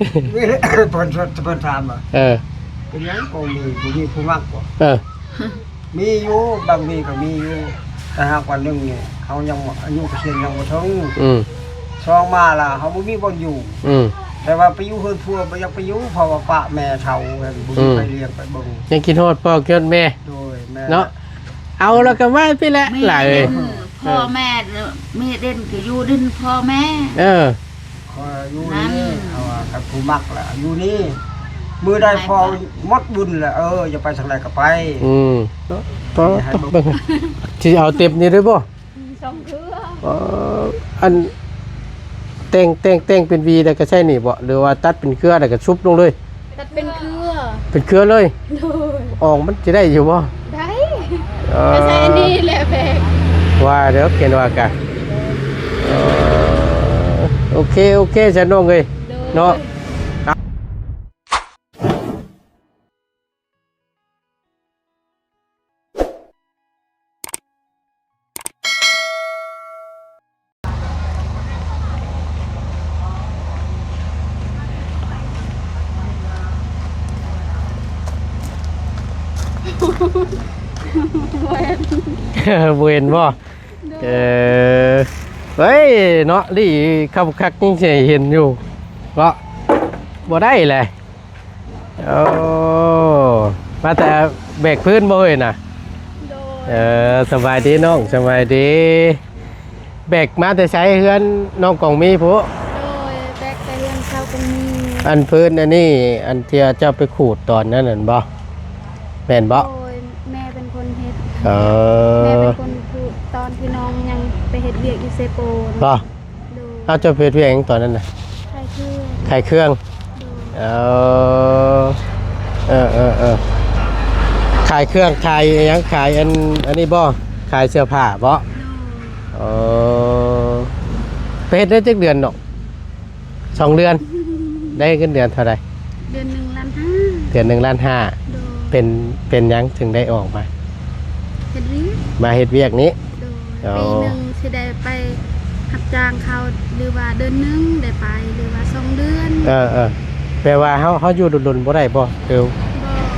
ມີ ເພິ່ນ ເພິ່ນຖາມວ່າ ເອີ ເປັນຫຍັງບໍ່ມີ ບໍ່ມີຜູ້ມັກບໍ່? ເອີ ມີຢູ່ ບາງທີກໍມີຢູ່ ແຕ່ຫາກວ່າໜຶ່ງນີ້ ເຮົາຍັງ ອາຍຸກະສິນຍັງບໍ່ເຖິງ ອືມ ສອງມາລະ ເຮົາບໍ່ມີບ່ອນຢູ່ ອືມ ແຕ່ວ່າໄປຢູ່ເຮືອນຜົວບໍ່ຢາກໄປຢູ່ ເພາະວ່າປະແມ່ເຖົ້າ ແລ້ວບໍ່ມີ ອືມ ໃຜລ້ຽງໄປເບິ່ງ ຍັງຄິດຮອດພໍ່ຄິດຮອດແມ່ ໂດຍ ແມ່ນ ເນາະ ເອົາລະກໍມາພີ້ແຫຼະ ແມ່ ຫຼາຍ ເອີ ພໍ່ແມ່ ແມ່ເດັ່ນກໍຢູ່ດິນພໍ່ແມ່ ເອີ ຂໍຢູ່ນີ້ ເຮົາວ່າກັບຜູ້ມັກລະຢູ່ນີ້ ມື້ໃດພໍໝົດບຸນລະ ເອີ ຢາກໄປທາງໃດກໍໄປ ອືມ ເບິ່ງ ຊິເອົາເຕັບນີ້ໄດ້ບໍ່? ສອງເທື່ອ ເອີ ອັນ ແຕ່ງ ແຕ່ງ ແຕ່ງເປັນຫວີແລ້ວກໍໃຊ້ນີ້ບໍ່ ຫຼືວ່າຕັດເປັນເຄືອແລ້ວກໍຊຸບລົງເລີຍ? ຕັດເປັນເຄືອ ເປັນເຄືອເລີຍ ໂດຍ ອອກມັນຊິໄດ້ຢູ່ບໍ່? ໄດ້ ເອີ ກໍໃຊ້ອັນນີ້ແຫຼະແບກ ວ່າເດີ ເຫັນວ່າກະ ເອີ ໂອເຄ ໂອເຄ ຊັ້ນນ້ອງເອີຍ ໂດຍ ເນາະ. ບໍ່ເຫັນບໍ່? ໂດຍ ເອີ ເອີຍ ເນາະ ລີ້ຄັກໆ ຍັງຊິເຫັນຢູ່ເນາະ ບໍ່ໄດ້ແຫຼະ. ໂອ້ ມາແຕ່ແບກພື້ນບໍ່ເອີຍນະ? ໂດຍ ເອີ ສະບາຍດີນ້ອງ ສະບາຍດີ. ແບກມາແຕ່ໃສ? ເຮືອນນ້ອງກອງມີພຸ້ນ? ໂດຍ ແບກແຕ່ເຮືອນຊາວກອງມີ. ອັນພື້ນອັນນີ້ ອັນທີ່ເຈົ້າໄປຂູດຕອນນັ້ນນັ້ນບໍ່? ແມ່ນບໍ່? ໂດຍ ແມ່ເປັນຄົນເຮັດ. ເອີ ແມ່ເປັນຄົນຂູດ ຕອນທີ່ນ້ອງຍັງໄປເຮັດວຽກຢູ່ເຊໂປນ. ບໍ່? ໂດຍ ເອົາ ເຈົ້າໄປເຮັດວຽກຫຍັງຕອນນັ້ນນະ? ຂາຍເຄື່ອງ. ຂາຍເຄື່ອງ. ໂດຍ ເອີ ເອີ ເອີ ເອີ ຂາຍເຄື່ອງ ຂາຍຫຍັງ? ຂາຍອັນ ອັນນີ້ບໍ່? ຂາຍເສື້ອຜ້າບໍ່? ໂດຍ ເອີ ໄປເຮັດໄດ້ຈັກເດືອນນ້ອງ? ສອງເດືອນ. ໄດ້ເງິນເດືອນເທົ່າໃດ? ເດືອນໜຶ່ງລ້ານຫ້າ. ເດືອນໜຶ່ງລ້ານຫ້າ. ໂດຍ ເປັນ ເປັນຫຍັງເຖິງໄດ້ອອກມາ? ເຮັດວຽກ. ມາເຮັດວຽກນີ້. ໂດຍ ອໍ ປີໜຶ່ງຊິໄດ້ໄປຮັບຈ້າງເຂົາ ຫຼືວ່າເດືອນໜຶ່ງໄດ້ໄປ ຫຼືວ່າສອງເດືອນ. ເອີ ເອີ ແປວ່າເຮົາ ເຮົາຢູ່ດົນໆບໍ່ໄດ້ບໍ່? ຫຼື ບໍ່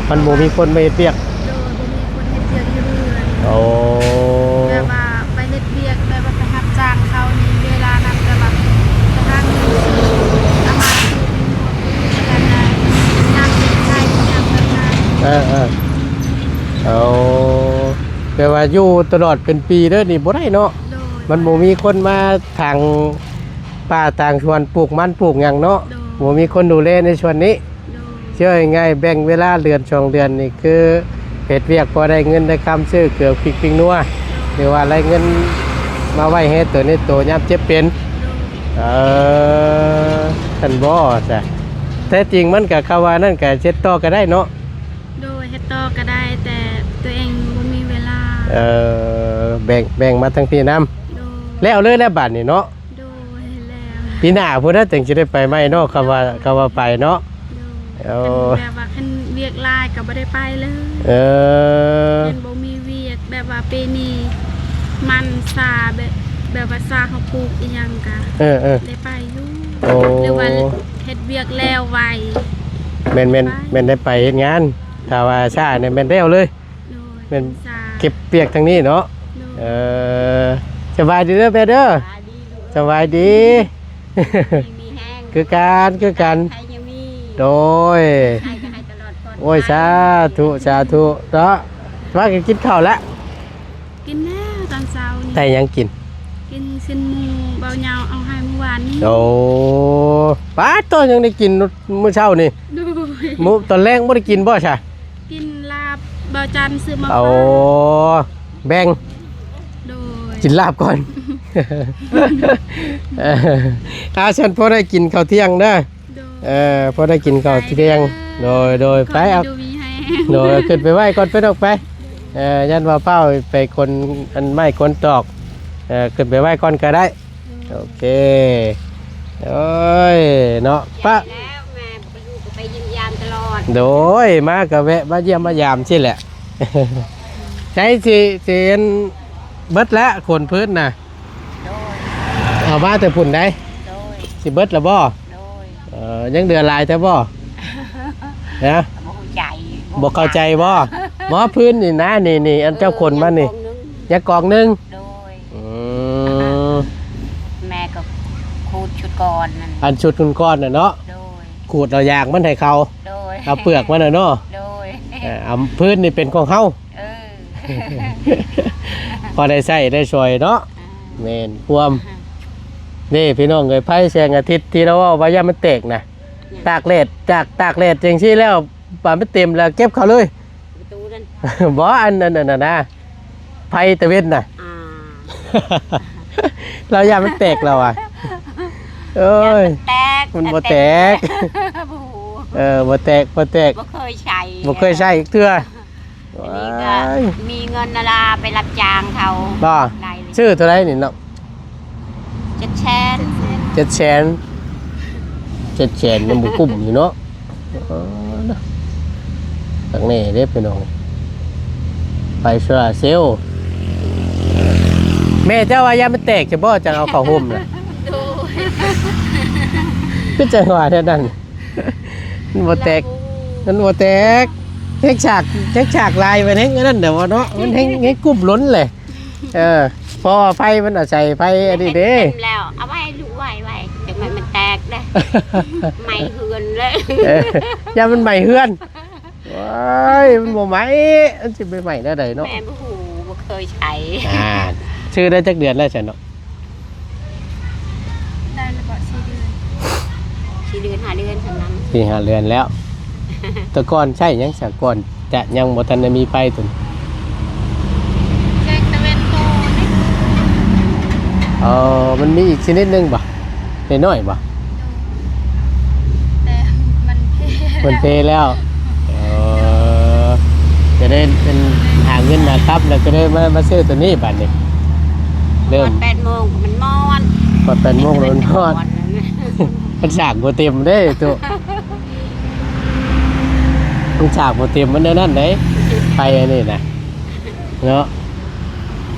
ມັນບໍ່ມີຄົນມາເຮັດວຽກ. ໂດຍ ບໍ່ມີຄົນເຮັດວຽກຢູ່ເຮືອນ. ໂອ້ ແບບວ່າໄປເຮັດວຽກ ແບບວ່າໄປຮັບຈ້າງເຂົານີ້ ເວລານັ້ນແບບວ່າໄປຫາເງິນຊື້ອາຫານກິນ ແລ້ວກໍນ້ຳເປັນໄຂ່ຫຍັງແບບນັ້ນ. ເອີ ເອີ ໂອ້ ແປວ່າຢູ່ຕະຫຼອດເປັນປີເດີນີ້ບໍ່ໄດ້ເນາະ. ໂດຍ ມັນບໍ່ມີຄົນມາຖາງປ່າຖາງສວນ ປູກມັນປູກຫຍັງເນາະ. ໂດຍ ບໍ່ມີຄົນດູແລໃນສ່ວນນີ້. ໂດຍ ເວົ້າງ່າຍໆ ແບ່ງເວລາເດືອນສອງເດືອນນີ້ ຄືເຮັດວຽກພໍໄດ້ເງິນໄດ້ຄຳ ຊື້ເກືອພິກພິກນົວ ໂດຍ ຫຼືວ່າໄດ້ເງິນມາໄວ້ໃຫ້ໂຕໃນໂຕຍາມເຈັບເປັນ. ໂດຍ ເອີ ຊັ້ນບໍ່ຊະ ແທ້ຈິງມັນກະ ຄຳວ່ານັ້ນກະເຮັດຕໍ່ກະໄດ້ເນາະ. ໂດຍ ເຮັດຕໍ່ກໍໄດ້ ແຕ່ຕົວເອງບໍ່ມີເວລາ. ເອີ ແບ່ງ ແບ່ງມາທາງພີ້ນຳ. ໂດຍ ແລ້ວເລີຍແລ້ວບາດນີ້ເນາະ. ໂດຍ ແລ້ວ ປີໜ້າພຸ້ນນະ ຈັ່ງຊິໄດ້ໄປໃໝ່ເນາະ ຄຳວ່າ ຄຳວ່າໄປເນາະ. ໂດຍ ໂອ້ ຄັນແບບວ່າຄັນວຽກຫຼາຍກໍບໍ່ໄດ້ໄປເລີຍ. ເອີ ມັນບໍ່ມີວຽກ ແບບວ່າປີນີ້ມັນຊາ ແບບ ແບບວ່າຊາເຮົາປູກອີ່ຫຍັງກະ ເອີ ເອີ ໄດ້ໄປຢູ່. ໂອ້ ຫຼືວ່າເຮັດວຽກແລ້ວໄວ. ແມ່ນ ແມ່ນ ໄປ ແມ່ນໄດ້ໄປເຮັດງານ. ຖ້າວ່າຊ້ານີ້ແມ່ນແລ້ວເລີຍ. ໂດຍ ແມ່ນ ສາ ເກັບວຽກທາງນີ້ເນາະ. ໂດຍ ເອີ ສະບາຍດີເດີແມ່ເດີ. ສະບາຍດີ ສະບາຍດີ ດີມີແຮງ ຄືກັນ ຄືກັນ ໃຜຍັງມີ. ໂດຍ ໃຫ້ກໍໃຫ້ຕະຫຼອດ ໂອ້ຍ ສາທຸ ສາທຸເນາະ. ວ່າກໍກິນເຂົ້າລະ? ກິນແລ້ວຕອນເຊົ້ານີ້. ໄດ້ຫຍັງກິນ? ກິນຊີ້ນໝູເບົາເຍົາເອົາໃຫ້ມື້ວານນີ້. ໂອ້ ປາດໂຕ ຍັງໄດ້ກິນມື້ເຊົ້ານີ້. ໂດຍ ມື້ຕອນແລງບໍ່ໄດ້ກິນບໍ່ຊະ? ກິນລາບເບົາຈັນຊື້ມາ. ໂອ້ ແບ່ງ. ໂດຍ ກິນລາບກ່ອນ. ອາ ຊັ້ນພໍໄດ້ກິນເຂົ້າທ່ຽງເດີ. ໂດຍ ເອີ ພໍໄດ້ກິນເຂົ້າທ່ຽງ. ໂດຍ ໂດຍ ໄປເອົາ ໂດຍ ຂຶ້ນໄປໄຫວ້ກ່ອນ ໄປນ້ອງໄປ. ເອີ ຢ້ານວ່າຟ້າວໄປຂົນອັນໄມ້ຂົນຕອກ. ເອີ ຂຶ້ນໄປໄຫວ້ກ່ອນກໍໄດ້. ໂອເຄ ໂອ້ຍ ເນາະ ປະ ແລ້ວມາບໍ່ຢູ່ກໍໄປຢ້ຽມຢາມຕະຫຼອດ. ໂດຍ ມາກໍແວະມາຢ້ຽມມາຢາມຊີ້ແຫຼະ. ໃສຊິ ຊິເບິດແລ້ວຂົນພື້ນນະ. ໂດຍ ເອົາມາແຕ່ພຸ້ນໃດ໋. ໂດຍ ຊິເບິດແລ້ວບໍ່? ໂດຍ ເອີ ຍັງເຫຼືອຫຼາຍແທ້ບໍ່? ຮະ? ບໍ່ເຂົ້າໃຈ ບໍ່ເຂົ້າໃຈບໍ່? ບໍ່ ພື້ນນີ້ນະ ນີ້ໆ ອັນເຈົ້າຂົນມານີ້ ກອງໜຶ່ງ ຍັງກອງໜຶ່ງ. ໂດຍ. ອືມ ແມ່ກໍຂູດຊຸດກ່ອນນັ້ນ ອັນຊຸດກ່ອນໆ ນະເນາະ. ໂດຍ. ຂູດເອົາຢາງມັນໃຫ້ເຂົາ. ໂດຍ. ເອົາເປືອກມັນນະເນາະ. ໂດຍ. ເອີ ອາ ພື້ນນີ້ເປັນຂອງເຮົາ. ເອີ ພໍໄດ້ໃຊ້ໄດ້ສອຍເນາະ. ອືມ ແມ່ນຄວາມ. ອືມ ເດ້ພີ່ນ້ອງເອີຍ ໄຟແສງອາທິດທີ່ລາວເວົ້າວ່າຢ້ານມັນແຕກນະ ຕາກແດດ ຕາກ ຕາກແດດຈັ່ງຊີ້ແລ້ວ ບາດມັນເຕັມແລ້ວເກັບເຂົ້າເລີຍ. ປະຕູນັ້ນ ບໍ່ ອັນ ອັນ ອັນນັ້ນນະ ໄຟຕາເວັນນະ. ອ່າ ລາວຢ້ານມັນແຕກລາວວ່າ. ເອີຍ ຢ້ານມັນແຕກ ມັນບໍ່ແຕກ. ບໍ່ຮູ້ ເອີ ບໍ່ແຕກ ບໍ່ແຕກ ບໍ່ເຄີຍໃຊ້ ບໍ່ເຄີຍໃຊ້ຈັກເທື່ອ. ອັນນີ້ກໍ ວ້າຍ ມີເງິນນະລາໄປຮັບຈ້າງເຂົາ. ບໍ່ ຫຼາຍເລີຍ. ຊື້ເທົ່າໃດນີ້ເນາະ? ເຈັດແສນ ເຈັດແສນ ເຈັດແສນ ຍັງບໍ່ກຸ້ມຢູ່ເນາະ. ເອີ ຄັກແນ່ເດ້ພີ່ນ້ອງ ໄຟໂຊລາເຊວ. ແມ່ເຈົ້າວ່າຢ້ານມັນແຕກ ຈະບໍ່ຈັ່ງເອົາເຂົ້າໂຮມນະ. ໂດຍ. ຄືຈັ່ງວ່າແນວນັ້ນ ມັນບໍ່ແຕກ ມັນບໍ່ແຕກ. ແຮງສາກ ແຮງສາກຫຼາຍ ມັນແຮງອັນນັ້ນແຫຼະເນາະ ມັນແຮງ ແຮງກຸ້ມລົ້ນແຫຼະ. ເອີ ເພາະວ່າໄຟມັນອາໄສໄຟອັນນີ້ເດ້. ເຕັມແລ້ວ ເອົາໄວ້ລູກໄວ້ ໄວ້ ຈັ່ງມັນ ມັນແຕກເດ້. ໄໝ້ເຮືອນເລີຍ. ເອີ ຢ້ານມັນໄໝ້ເຮືອນ. ໂອ້ຍ ມັນບໍ່ໄໝ້ ມັນຊິໄປໄໝ້ແນວໃດເນາະ. ແມ່ບໍ່ຮູ້ ບໍ່ເຄີຍໃຊ້. ອ່າ ຊື້ໄດ້ຈັກເດືອນແລ້ວຊັ້ນເນາະ? ໄດ້ແລ້ວເກາະ ສີ່ເດືອນ ສີ່ເດືອນ ຫ້າເດືອນສ່ຳນັ້ນ ສີ່ຫ້າເດືອນແລ້ວ. ແຕ່ກ່ອນໃຊ້ຫຍັງຊະ? ກ່ອນຈະຍັງບໍ່ທັນໄດ້ມີໄຟຕົວນີ້ ແສງຕາເວັນໂຕນີ້. ເອີ ມັນມີອີກຊະນິດໜຶ່ງບໍ່? ນ້ອຍໆບໍ່? ໂດຍ ແຕ່ມັນເພ ມັນເພແລ້ວ. ເອີ ຈະໄດ້ເປັນຫາເງິນຫາຄຳ ແລ້ວຈະໄດ້ມາ ມາຊື້ຕົວນີ້ບາດນີ້. ເລີ່ມຮອດແປດໂມງມັນມອດ ຮອດແປດໂມງແລ້ວມັນມອດ. ມັນສາກບໍ່ເຕັມເດ້ຕຸ ມັນສາກບໍ່ເຕັມ ມັນແນວນັ້ນເດ້ ໄຟອັນນີ້ນະເນາະ.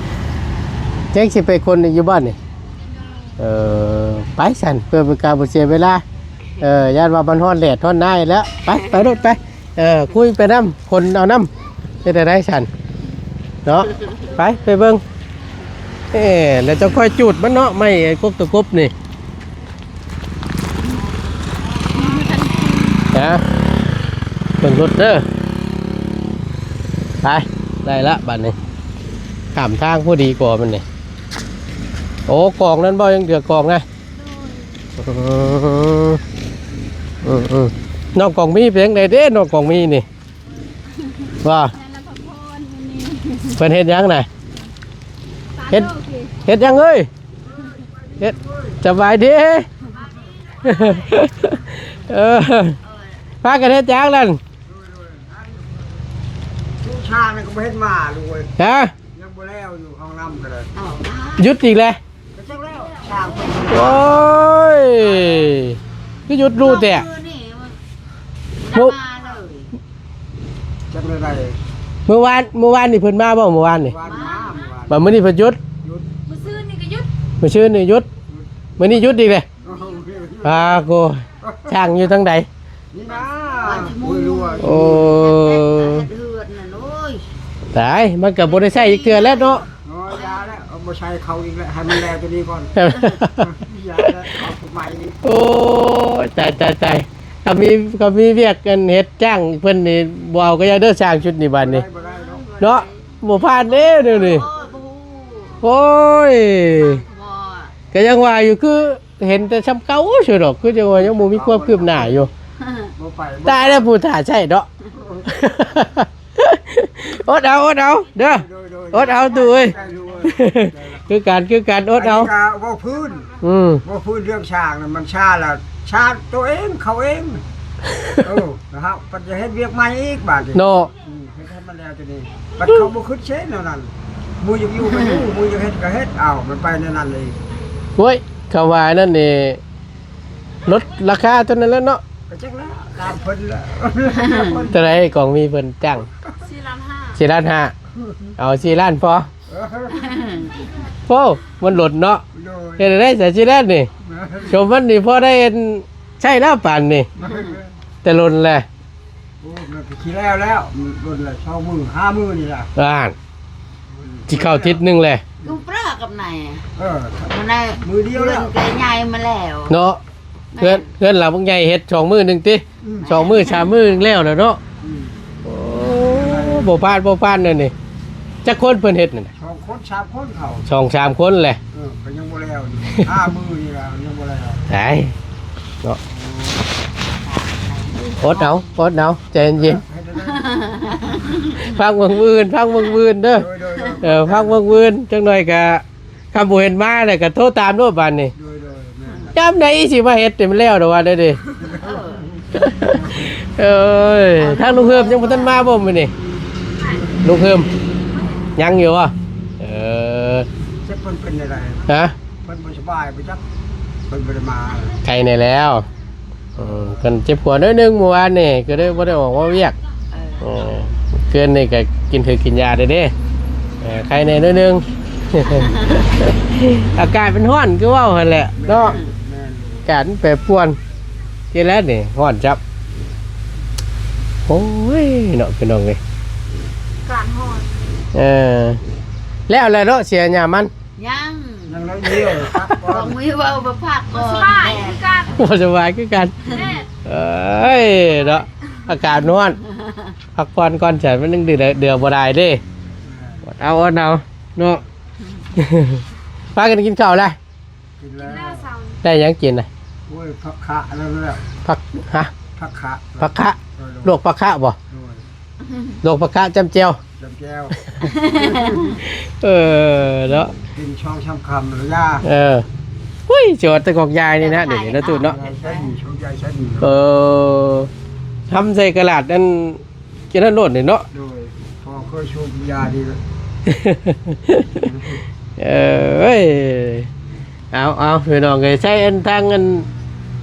ແຈັກຊິໄປຄົນຢູ່ບ້ານນີ້. ເອີ ໄປຊັ້ນ ເພື່ອເປັນການບໍ່ເສຍເວລາ. ເອີ ຢ້ານວ່າມັນຮ້ອນແດດຮ້ອນໜາວແລ້ວ. ໄປ ໄປໂລດໄປ. ເອີ ຄຸຍໄປນຳ ຂົນເອົານຳ. ເຮັດແນວໃດຊັ້ນເນາະ? ໄປ ໄປເບິ່ງ. ເອີ ແລ້ວເຈົ້າຄ່ອຍຈູດມັນເນາະ ໄມ້ກົກຕະກົບນີ້. ນະ ເບິ່ງລົດເດີ. ໄປ ໄດ້ລະບາດນີ້ ຂ້າມທາງພໍດີກວ່າມັນນີ້. ໂອ້ ກອງນັ້ນບໍ່? ຍັງເຫຼືອກອງນະ. ໂດຍ. ອືມ ອືມ ອືມ. ນ້ອງກອງມີເປັນຈັ່ງໃດເດ້ ນ້ອງກອງມີນີ້? ວ່າ ເພິ່ນເຮັດຫຍັງນະ? ເຮັດ ເຮັດຫຍັງເອີຍ? ເຮັດ ສະບາຍດີ. ເອີ ພາກັນເຮັດຫຍັງນັ້ນ? ຜູ້ຊາຍນັ້ນກໍບໍ່ເຫັນມາລູກເອີຍ. ຮະ? ຍັງບໍ່ແລ້ວຢູ່ ຫ້ອງນ້ຳກໍໄດ້. ຢຸດອີກແລ້ວ. ກໍຈັກແລ້ວ ຊ່າງເພິ່ນ. ໂອ້ຍ ຄືຢຸດດູແທ້. ມື້ນີ້ ບໍ່ມາເລີຍ. ຈັກແນວໃດ? ມື້ວານ ມື້ວານນີ້ເພິ່ນມາບໍ່? ມື້ວານນີ້ ວານມາ ມື້ວານ ບາດມື້ນີ້ເພິ່ນຢຸດ. ຢຸດ ມື້ຊືນນີ້ກໍຢຸດ ມື້ຊືນນີ້ຢຸດ ຢຸດ ມື້ນີ້ຢຸດອີກເລີຍ. ໂອ້ໂຫ ອາໂກ ຊ່າງຢູ່ທາງໃດ? ນີ້ນະ ໂອ້ຍ ໂອ້ ເຮັດເຮືອນນັ້ນ ໂອ້ຍ ຕາຍ ມັນກໍບໍ່ໄດ້ໃຊ້ອີກເທື່ອແລ້ວເນາະ. ໂອ້ຍ ຢ່າແລ້ວ ບໍ່ໃຊ້ເຂົາອີກແລ້ວ ໃຫ້ມັນແລ້ວຕົວນີ້ກ່ອນ. ຢ່າແລ້ວ ເອົາຜູ້ໃໝ່ນີ້. ໂອ້ຍ ຕາຍ ຕາຍ ຕາຍ ຖ້າມີ ຖ້າມີວຽກອັນເຮັດຈ້າງເພິ່ນນີ້ ບໍ່ເອົາກໍຢ່າເດີ ຊ່າງຊຸດນີ້ບາດນີ້ ບໍ່ໄດ້ ບໍ່ໄດ້ເນາະ ເນາະ ບໍ່ຜ່ານເດ້ແນວນີ້. ໂອ້ຍ ບໍ່ຮູ້ ໂອ້ຍ ບໍ່ ກໍຍັງວ່າຢູ່ ຄື ເຫັນແຕ່ຊ່ຳເກົ່າຊື່ດອກ ຄືຈັ່ງວ່າຍັງບໍ່ມີຄວາມຄືບໜ້າຢູ່. ບໍ່ໄປ ຕາຍແລ້ວ ຜູ້ຖ້າໃຊ້ເນາະ. ອົດເອົາ ອົດເອົາເດີ ໂດຍ ໂດຍ ອົດເອົາຕູ້ເອີຍ. ຄືກັນ ຄືກັນ ອົດເອົາ. ອັນນີ້ກໍເວົ້າພື້ນ ອືມ ເວົ້າພື້ນເລື່ອງຊ່າງນະ ມັນຊ່າລະ ຊ່າງໂຕເອງ ເຂົາເອງ. ເອີ ນະຮະ ມັນຈະເຮັດວຽກໃໝ່ອີກບາດນີ້ເນາະ. ອືມ ເຮັດໃຫ້ມັນແລ້ວຕົວນີ້ ບັດເຂົາບໍ່ຄິດເຊັ່ນແນວນັ້ນ ໝູ່ຢາກຢູ່ກໍຢູ່ ໝູ່ຢາກເຮັດກໍເຮັດ ເອົາ ມັນໄປແນວນັ້ນເອງ. ໂອ້ຍ ຄຳວ່ານັ້ນນີ້ ລົດລາຄາເທົ່ານັ້ນແຫຼະເນາະ. ກໍຈັກແລ້ວ ຕາມເພິ່ນແຫຼະ. ເທົ່າໃດກອງມີເພິ່ນຈ້າງ? ສີ່ລ້ານຫ້າ ສີ່ລ້ານຫ້າ ເອົາສີ່ລ້ານພໍ. ເອີ ໂອ້ ມັນລົດເນາະ. ໂດຍ ເຮັດໃດສາຍຊີແລນນີ້ ຊົມມັນນີ້ພໍໄດ້ອັນ ໃຊ້ແລ້ວປານນີ້ ແຕ່ດົນແຫຼະ. ໂອ້ ມັນກໍຊິແລ້ວແລ້ວ ມັນດົນແລ້ວ ສອງມື້ ຫ້າມື້ນີ້ລະ ອ່ານ ຊິເຂົ້າທິດໜຶ່ງແຫຼະ. ລຸງປາກັບນາຍ ເອີ ມື້ນາຍ ມື້ດຽວແລ້ວ ເຮືອນກໍໃຫຍ່ມາແລ້ວເນາະ. ເຮືອນ ເຮືອນຫຼັງບັກໃຫຍ່ເຮັດສອງມື້ໜຶ່ງຕິ ອືມ ສອງມື້ສາມມື້ແລ້ວແລ້ວເນາະ. ອືມ ໂອ້ ບໍ່ພາດ ບໍ່ພາດແນວນີ້. ຈັກຄົນເພິ່ນເຮັດນັ້ນນະ? ສອງຄົນສາມຄົນເຂົາ ສອງສາມຄົນແຫຼະ. ເອີ ກໍຍັງບໍ່ແລ້ວຢູ່ ຫ້າມື້ນີ້ລະຍັງບໍ່ແລ້ວ. ຕາຍເນາະ ອົດເອົາ ອົດເອົາ ໃຈເຢັນໆ. ເຮັດໄດ້ ພັກເບິ່ງມື້ອື່ນ ພັກເບິ່ງມື້ອື່ນເດີ. ໂດຍໆໆ ເອີ ພັກເບິ່ງມື້ອື່ນ ຈັກໜ້ອຍກະ ຄັນບໍ່ເຫັນມາແລ້ວກໍໂທຕາມໂລດບາດນີ້. ໂດຍໆ ແມ່ນລະ ຍາມໃດຊິມາເຮັດໃຫ້ມັນແລ້ວດອກວ່າໄດ້ເດ້. ເອີ ເອີຍ ທາງລຸງເຮີມຍັງບໍ່ທັນມາບໍ່ມື້ນີ້? ລຸງເຮີມຍັງຢູ່ບໍ່? ເອີ ຈັກເພິ່ນເປັນແນວໃດ? ຮະ? ເພິ່ນບໍ່ສະບາຍບໍ່ຈັກ ເພິ່ນບໍ່ໄດ້ມາ. ໄຄແດ່ແລ້ວ. ເອີ ເພິ່ນເຈັບຫົວໜ້ອຍໜຶ່ງມື້ວານນີ້ ກໍເລີຍບໍ່ໄດ້ອອກມາວຽກ. ເອີ ເອີ ຄືນນີ້ກໍກິນຖືກກິນຢາແດ່ເດ້. ເອີ ໄຄແດ່ໜ້ອຍໜຶ່ງ ອາກາດມັນຮ້ອນຄືເວົ້າຫັ້ນແຫຼະເນາະ. ແມ່ນ ອາກາດມັນແປປວນ ທີ່ແລ້ວນີ້ຮ້ອນຈັບ. ໂອ້ຍເນາະ ພີ່ນ້ອງເອີຍ ອາກາດຮ້ອນ. ເອີ ແລ້ວແຫຼະເນາະ ເສຍຫຍ້າມັນ. ຍັງ ຍັງໜ້ອຍດຽວ ພັກກ່ອນ ບໍ່ມີເວົ້າວ່າພັກກ່ອນ. ບໍ່ສະບາຍຄືກັນ ບໍ່ສະບາຍຄືກັນ. ເອີຍເນາະ ອາກາດຮ້ອນ ພັກຜ່ອນກ່ອນ ຊັ້ນມັນຍັງເດືອ ເດືອບໍ່ໄດ້ເດ້. ອດເອົາ ອດເອົາເນາະ. ພາກັນກິນເຂົ້າແລ້ວ? ກິນແລ້ວ. ໄດ້ຫຍັງກິນນະ? ໂອ້ຍ ຜັກຂະນັ້ນແຫຼະ. ຜັກ ຮະ? ຜັກຂະ ຜັກຂະ. ໂດຍໆ ລວກຜັກຂະບໍ່? ໂດຍ. ລວກຜັກຂະຈ້ຳແຈ່ວ ຈ້ຳແຈ່ວ. ເອີ ເນາະ ກິນສອງສາມຄຳແລ້ວຢາ. ເອີ ອຸ້ຍ ຊິອອດແຕ່ກອກຢານີ້ນະ ດຽວນີ້ເນາະ ຕູ້ເນາະ. ໃສ່ນີ້ ຊຸບຢາໃສ່ນີ້. ເອີ ທຳໃສ່ກະລາດນັ້ນ ກິນນັ້ນໂລດນີ້ເນາະ. ໂດຍ ພໍເຄີຍຊຸບຢາດີ. ເອີ ເອີຍ ເອົາ ເອົາ ພີ່ນ້ອງເອີຍ ໃຊ້ອັນທາງອັນ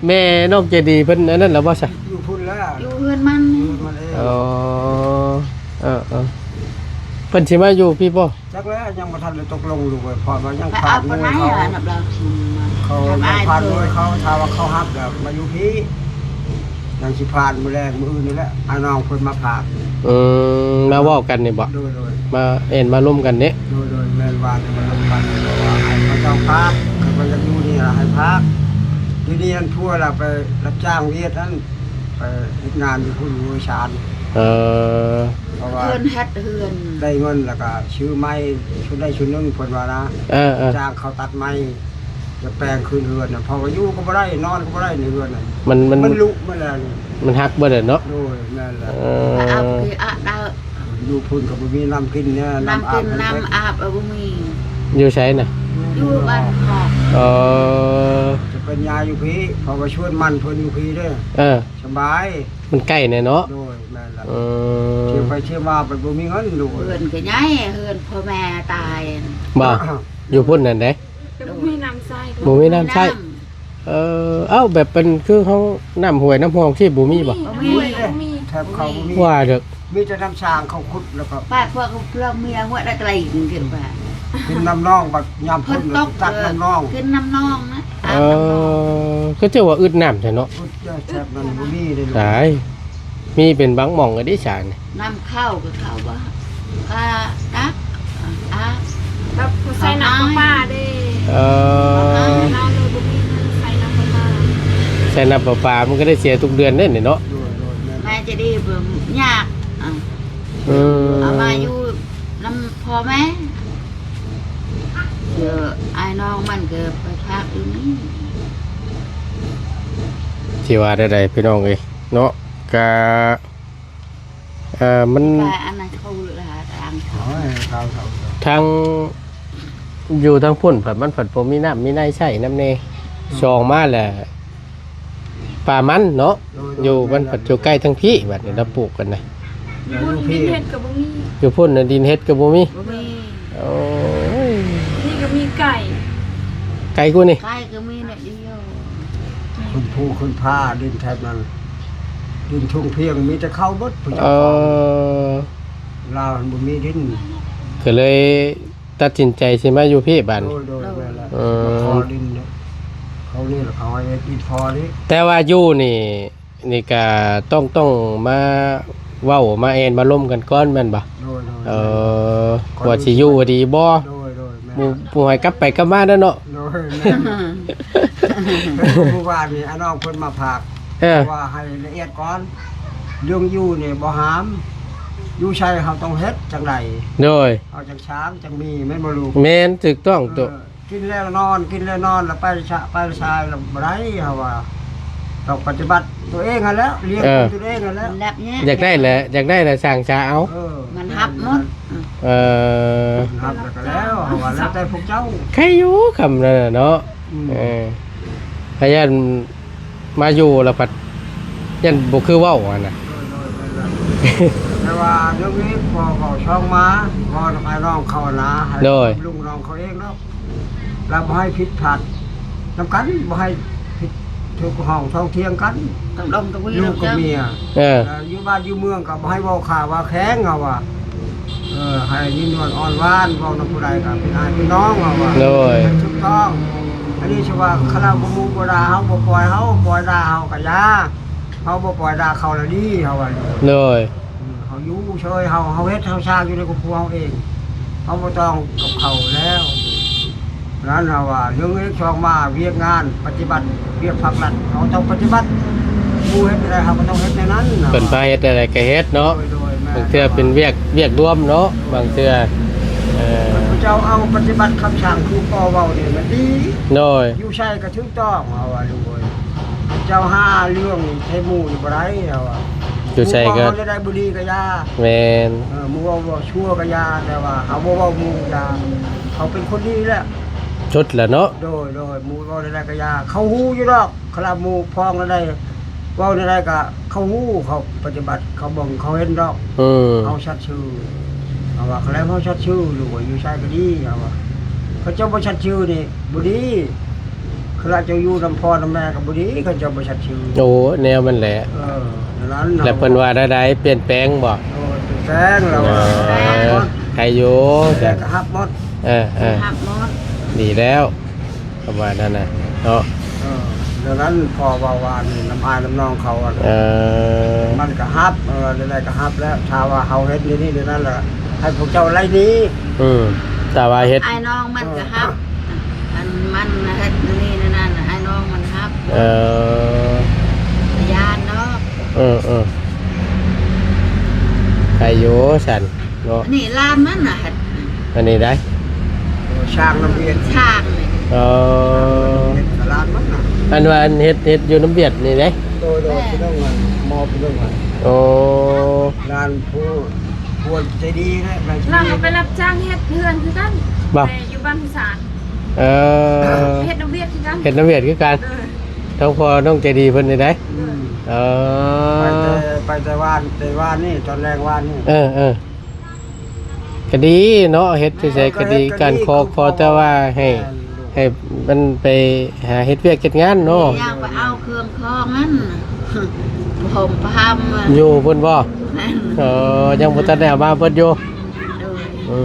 ແມ່ນ້ອງໃຈດີເພິ່ນອັນນັ້ນແລ້ວບໍ່ຊະ? ຢູ່ພຸ້ນແລ້ວ ຢູ່ເຮືອນມັນ ຢູ່ເຮືອນມັນເອງ. ອໍ ເອີໆ ເພິ່ນຊິມາຢູ່ພີ້ບໍ່? ຈັກແລ້ວ ຍັງບໍ່ທັນໄດ້ຕົກລົງລູກເອີຍ ເພາະວ່າຍັງ ໄປເອົາປານໃດ ເຂົາ ອັນດັບລາວຊິມາ ເຂົາຍັງຜ່ານໂດຍເຂົາ ຖ້າວ່າເຂົາຮັບແລ້ວມາຢູ່ພີ້. ຍັງຊິຜ່ານມື້ແລງມື້ອື່ນນີ້ແຫຼະ ອ້າຍນ້ອງເພິ່ນມາຜ່ານ. ອືມ ມາເວົ້າກັນນີ້ບໍ່? ໂດຍໆ ມາເອີ້ນມາລົມກັນນີ້. ໂດຍໆ ແມ່ນວ່າມາລົມກັນ ເພາະວ່າໃຫ້ເຂົາເຈົ້າພັກ ເຂົາເຈົ້າຢາກຢູ່ນີ້ລະໃຫ້ພັກ. ດຽວນີ້ອັນຜົວລະໄປຮັບຈ້າງວຽກນັ້ນ ໄປເຮັດງານຢູ່ພຸ້ນຢູ່ອີສານ. ເອີ ເພາະວ່າເພິ່ນເຮັດເຮືອນ ໄດ້ເງິນແລ້ວກໍຊື້ໄມ້ຊຸດໃດຊຸດໜຶ່ງ ເພິ່ນວ່ານະ. ເອີໆ ຈ້າງເຂົາຕັດໄມ້ ຈະແປງຄືນເຮືອນນະ ເພາະວ່າຢູ່ກໍບໍ່ໄດ້ ນອນກໍບໍ່ໄດ້ໃນເຮືອນນະ. ມັນ ມັນ ມັນລຸໝົດແລ້ວນີ້ ມັນຫັກເບິດແລ້ວເນາະ. ໂດຍ ແມ່ນແລ້ວ. ເອີ ອາບຄືອາບດາວ ຢູ່ພຸ້ນກໍບໍ່ມີນ້ຳກິນແນ່ ນ້ຳກິນ ນ້ຳອາບ ນ້ຳອາບກໍບໍ່ມີ. ຢູ່ໃສນະ? ຢູ່ບ້ານຮອກ. ເອີ ຈະໄປຍ້າຍຢູ່ພີ້ ເພາະວ່າສວນມັນເພິ່ນຢູ່ພີ້ເດ້. ເອີ ສະບາຍ ມັນໃກ້ແນ່ເນາະ. ໂດຍ ແມ່ນລະ. ເອີ ທ່ຽວໄປທ່ຽວມາ ບັດບໍ່ມີເງິນໂດຍ. ເຮືອນກໍໃຫຍ່ ເຮືອນພໍ່ແມ່ຕາຍ. ບໍ່ ຢູ່ພຸ້ນນັ້ນເດ້ ແຕ່ບໍ່ມີນ້ຳໃຊ້ ບໍ່ມີນ້ຳໃຊ້. ເອີ ເອົ້າ ແບບເປັນຄືເຮົາ ນ້ຳຫ້ວຍນ້ຳຮ່ອງທີ່ບໍ່ມີບໍ່? ບໍ່ມີ ບໍ່ມີ ແຖບເຂົາບໍ່ມີ ວ່າເດີ ມີແຕ່ນ້ຳສ້າງເຂົາຂຸດ ແລ້ວກໍ ປາດພວກເພື່ອເມຍຫົວໄດ້ໄກລຂຶ້ນໄປ ເປັນນ້ຳໜອງ ບັດຍາມຝົນ ຝົນຕົກ ຕັກນ້ຳໜອງ ຂຶ້ນນ້ຳໜອງນະ. ເອີ ອາບນ້ຳໜອງ ຄືຈະວ່າອຶດນ້ຳແທ້ເນາະ. ອຶດແທ້ ແຖບນັ້ນບໍ່ມີເດ້. ຕາຍ ມີເປັນບາງໝ່ອງກໍໄດ້ສານ. ນ້ຳເຂົ້າກໍເຂົ້າບໍ່ ກະຕັກ ອາບ ແບບໃສ່ນ້ຳປະປາເດ້. ເອີ ລາວເລີຍບໍ່ມີເງິນໃສ່ນ້ຳປະປາ ໃສ່ນ້ຳປະປາ ມັນກໍໄດ້ເສຍທຸກເດືອນເດ້ນີ້ເນາະ. ໂດຍໆ ແມ່ນ ແມ່ຈະດີບໍ່ຍາກ. ອືມ ເອົາມາຢູ່ນຳພໍ່ແມ່ ດຽວອ້າຍນ້ອງມັນກໍໄປພັກຢູ່ນີ້. ຊິວ່າແນວໃດພີ່ນ້ອງເອີຍເນາະ ກະ ເອີ ມັນ ແຕ່ອັນນັ້ນເຂົາລະທາງເຂົາ ໂອ້ຍ ເຂົາ ເຂົາ ທາງຢູ່ທາງພຸ້ນ ເພິ່ນ ມັນເພິ່ນບໍ່ມີນ້ຳມີໃນໃຊ້ນຳແດ່. ອືມ ສອງມາແລ້ວ ປ່າມັນເນາະ. ໂດຍໆ ຢູ່ມັນ ແມ່ນແລ້ວ ເພິ່ນຢູ່ໃກ້ທາງພີ້ ບັດນີ້ລະປູກກັນນະ. ຢູ່ພຸ້ນດິນເຮັດກໍບໍ່ມີ ຢູ່ພຸ້ນນະດິນເຮັດກໍບໍ່ມີ ບໍ່ມີ. ໂອ້ຍ ນີ້ກໍມີໄກ່ ໄກ່ກູນີ້ ໄກ່ກໍມີໜ້ອຍດຽວ. ຂຶ້ນພູຂຶ້ນຜາ ດິນແຖບນັ້ນ ດິນທົ່ງພຽງ ມີແຕ່ເຂົ້າເບິດ. ເອີ ລາວຫັ້ນບໍ່ມີດິນ ກໍເລີຍຕັດສິນໃຈຊິມາຢູ່ພີ້ບາດນີ້. ໂດຍໆ ແມ່ນແລ້ວ ເອີ ມາຂໍດິນເດ້. ເຂົານີ້ລະ ເຂົາໃຫ້ເຮັດອີກພໍນີ້. ແຕ່ວ່າຢູ່ນີ້ ນີ້ກະຕ້ອງ ຕ້ອງມາເວົ້າມາແອ່ນມາລົມກັນກ່ອນແມ່ນບໍ່? ໂດຍໆ ເອີ ວ່າຊິຢູ່ດີບໍ່? ໂດຍໆ ແມ່ນ ໝູ່ ໝູ່ໃຫ້ກັບໄປກັບມາເດີເນາະ. ໂດຍ ແມ່ນ ເມື່ອວານນີ້ອ້າຍນ້ອງເພິ່ນມາຝາກ ເອີ ວ່າໃຫ້ລະອຽດກ່ອນ ເລື່ອງຢູ່ນີ້ບໍ່ຫ້າມ ຢູ່ໃສເຮົາຕ້ອງເຮັດຈັ່ງໃດ ໂດຍ ເຮົາຈັ່ງສ້າງຈັ່ງມີ ແມ່ນບໍ່ລູກ? ແມ່ນ ຖືກຕ້ອງ ເອີ ໂຕ ກິນແລ້ວນອນ ກິນແລ້ວນອນ ແລ້ວໄປຊະ ໄປຊາຍ ແລ້ວບໍ່ໄດ້ ເຮົາວ່າ ຕ້ອງປະຕິບັດຕົວເອງຫັ້ນແຫຼະ ລ້ຽງ ເອີ ຕົວເອງຫັ້ນແຫຼະ ມັນແລບແຍກ ຢາກໄດ້ແຫຼະ ຢາກໄດ້ແຫຼະ ສ້າງຊາເອົາ ເອີ ມັນຮັບໝົດ ເອີ ມັນຮັບແລ້ວກໍແລ້ວ ເຮົາວ່າແລ້ວແຕ່ພວກເຈົ້າ ໃຄຢູ່ຄຳນັ້ນນະເນາະ ອືມ ເອີ ພະຍານ ມາຢູ່ແລ້ວພັດຢ້ານບໍ່ຄືເວົ້າຫັ້ນນະ. ໂດຍໆ ແມ່ນແຫຼະ ແຕ່ວ່າເລື່ອງນີ້ພໍ່ເວົ້າຊ່ອງມາ ເວົ້ານຳອ້າຍນ້ອງເຂົານະ ໃຫ້ ໂດຍ ລຸງນ້ອງເຂົາເອງເນາະ ແລ້ວບໍ່ໃຫ້ຜິດພາດນຳກັນ ບໍ່ໃຫ້ຜິດຖືກຫ້ອງທ້ອງຖຽງກັນ ຕັ້ງດົງຕະວີ ລູກກັບເມຍ ເອີ ແລ້ວຢູ່ບ້ານຢູ່ເມືອງກໍບໍ່ໃຫ້ເວົ້າຂ້າວ່າແຂງ ເຮົາວ່າ ເອີ ໃຫ້ຍິນຍອມອ່ອນຫວານ ເວົ້ານຳຜູ້ໃດກໍເປັນອ້າຍເປັນນ້ອງ ເຮົາວ່າ ໂດຍ ໃຫ້ຖືກຕ້ອງ. ອັນນີ້ຊິວ່າຄັນລາວບໍ່ໝູ່ບໍ່ດ່າເຮົາ ບໍ່ປ່ອຍເຮົາ ປ່ອຍດ່າເຮົາກໍຢ່າ ເຮົາບໍ່ປ່ອຍດ່າເຂົາລະດີ ເຮົາວ່າ ໂດຍ ອືມ ເຮົາຢູ່ເຊີຍ ເຮົາ ເຮົາເຮັດເຮົາສ້າງຢູ່ໃນຄອບຄົວເຮົາເອງ ເຮົາບໍ່ຕ້ອງກັບເຂົາແລ້ວ. ນັ້ນເຮົາວ່າ ເລື່ອງເອກຊ່ອງມາ ວຽກງານປະຕິບັດ ວຽກພາກລັດ ເຮົາຕ້ອງປະຕິບັດ ໝູ່ເຮັດແນວໃດ ເຮົາກໍຕ້ອງເຮັດແນວນັ້ນນະ ເພິ່ນພາເຮັດແນວໃດກໍເຮັດເນາະ. ໂດຍໆ ແມ່ນ ບາງເທື່ອເປັນວຽກ ວຽກລວມເນາະ ບາງເທື່ອ ເອີ ເຂົາເຈົ້າເອົາປະຕິບັດຄຳສັ່ງຄືພໍ່ເວົ້ານີ້ແມ່ນດີ ໂດຍ ຢູ່ໃສກໍຖືກຕ້ອງ ເຮົາວ່າ ລູກເອີຍ ເຈົ້າຫາເລື່ອງໃສ່ໝູ່ນີ້ບໍ່ໄດ້ ເຮົາວ່າ ຢູ່ໃສກໍ ໝູ່ເວົ້າເຮົາແນວໃດບໍ່ດີກໍຢ່າ ແມ່ນ ເອີ ໝູ່ເວົ້າບໍ່ຊົ່ວກໍຢ່າ ແຕ່ວ່າເຮົາບໍ່ເວົ້າໝູ່ຢ່າ ເຮົາເປັນຄົນດີແລ້ວ ສຸດແລ້ວເນາະ. ໂດຍໆ ໝູ່ເວົ້າແນວໃດກໍຢ່າ ເຂົາຮູ້ຢູ່ດອກ ຄັນລາວໝູ່ພ້ອງແນວໃດ ເວົ້າແນວໃດກໍເຂົາຮູ້ ເຂົາປະຕິບັດ ເຂົາເບິ່ງ ເຂົາເຫັນດອກ ເອີ ເຮົາສັດຊື່ ເຮົາວ່າ ຄັນແລ້ວເຮົາສັດຊື່ ຫຼືວ່າຢູ່ໃສກໍດີ ເຮົາວ່າ ຄັນເຈົ້າບໍ່ສັດຊື່ນີ້ບໍ່ດີ ຄັນລາວເຈົ້າຢູ່ນຳພໍ່ນຳແມ່ກໍບໍ່ດີ ຄັນເຈົ້າບໍ່ສັດຊື່. ໂອ້ ແນວມັນແຫຼະ ເອີ ນັ້ນ ແລ້ວເພິ່ນວ່າແນວໃດ ປ່ຽນແປງບໍ່? ໂອ້ ປ່ຽນແປງ ແລ້ວວ່າ ເອີ ໃຄຢູ່ ແຕ່ກໍຮັບໝົດ ເອີໆ ຮັບໝົດ ດີແລ້ວ. ປະມານນັ້ນນະເນາະ ເອີ ແນວນັ້ນ ພໍ່ເວົ້າວ່ານີ້ນຳອ້າຍນຳນ້ອງເຂົາ ເອີ ມັນກໍຮັບ ເອີ ແນວໃດກໍຮັບແລ້ວ ຖ້າວ່າເຮົາເຮັດແນວນີ້ແນວນັ້ນລະ ໃຫ້ພວກເຈົ້າໄລ່ໜີ ອືມ ຖ້າວ່າເຮັດ ອ້າຍນ້ອງມັນກໍຮັບ ເອີ ອັນມັນເຮັດແນວນີ້ແນວນັ້ນ ອ້າຍນ້ອງມັນຮັບ ເອີ ຢ້ານເນາະ ເອີໆ ໃຄຢູ່ຊັ້ນ ເນາະ ອັນນີ້ຫຼານມັນນະ ອັນນີ້ໄດ໋ ເອີ ຊ່າງນຳວຽດ ຊ່າງນີ້ ເອີ ເຮັດກໍຫຼານມັນນະ ອັນວ່າອັນເຮັດ ເຮັດຢູ່ນຳວຽດນີ້ເດ້ ໂດຍໆ ແມ່ນ ພີ່ນ້ອງ ໝໍພີ່ນ້ອງ ໂອ້ ຫຼານຜູ້ ຜູ້ໃຈດີນະ ລາວກໍໄປຮັບຈ້າງເຮັດເຮືອນຄືກັນ ບໍ່ ແຕ່ຢູ່ບ້ານພິສານ ເອີ ເຮັດນຳວຽດຄືກັນ ເຮັດນຳວຽດຄືກັນ ເອີ ທາງພໍ່ນ້ອງໃຈດີເພິ່ນນີ້ໄດ໋ ອືມ ເອີ ໄປແຕ່ ໄປແຕ່ວານ ແຕ່ວານນີ້ ຕອນແລງວານນີ້ ເອີໆ ກໍດີເນາະ ເຮັດຢູ່ໃສກໍດີ ເອີ ກໍເຮັດກໍດີ ການຂໍ ຂໍ ຂໍແຕ່ວ່າໃຫ້ ແມ່ນ ໃຫ້ມັນໄປຫາເຮັດວຽກເຮັດງານເນາະ ຍັງໄປເອົາເຄື່ອງຂອງນັ້ນ ຜົມພຳ ຢູ່ພຸ້ນບໍ່? ແມ່ນ ເອີ ຍັງບໍ່ທັນໄດ້ເອົາມາເບິດຢູ່ ໂດຍ ເອີ